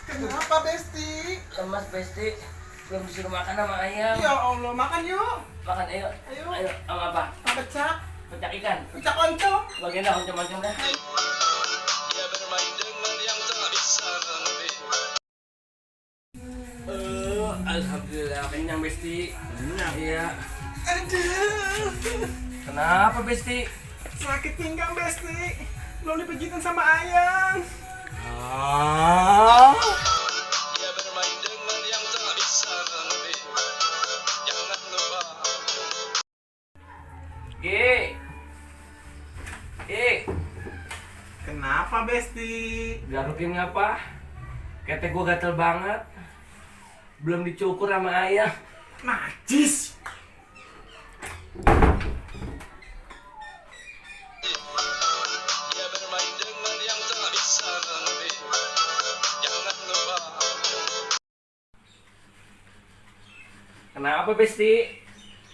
Kenapa, Besti? Lemas Besti, belum disuruh makan sama ayam. Ya Allah, makan yuk. Makan ayo. Ayo. Ayo, sama apa? Pecak, Pecak ikan. pecak oncom. Bagian dah macam-macam dah. Dia bermain dengan yang tak bisa lebih. Alhamdulillah kenyang Besti. Kenyang? Iya. Aduh, Kenapa Besti? sakit pinggang, Besti. Belum dipijitin sama ayang. Dia bermain dengan yang tak bisa lebih. Jangan lupa. Kenapa, Besti? Garukin ngapa? Ketek gua gatel banget. Belum dicukur sama ayam. Najis. Dia bermain dengan yang tak bisa lebih. Jangan lupa. Kenapa Besti?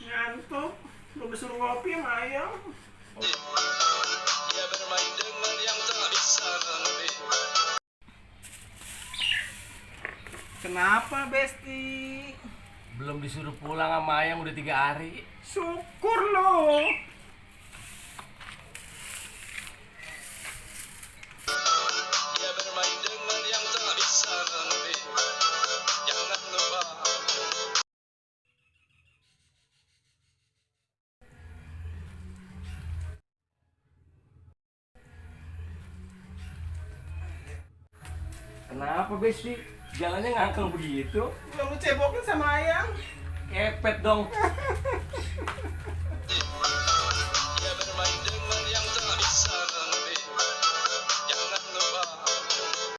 Ngantuk. Belum disuruh ngopi sama ayang. Dia bermain dengan yang tak bisa lebih. Kenapa, Besti? Belum disuruh pulang sama ayam udah 3 hari. Syukur loh. Dia bermain dengan yang tak bisa lebih. Jangan lupa. Kenapa Besti? Jalannya ngangkang begitu? Belum lu cebokin sama ayang. Kepet dong.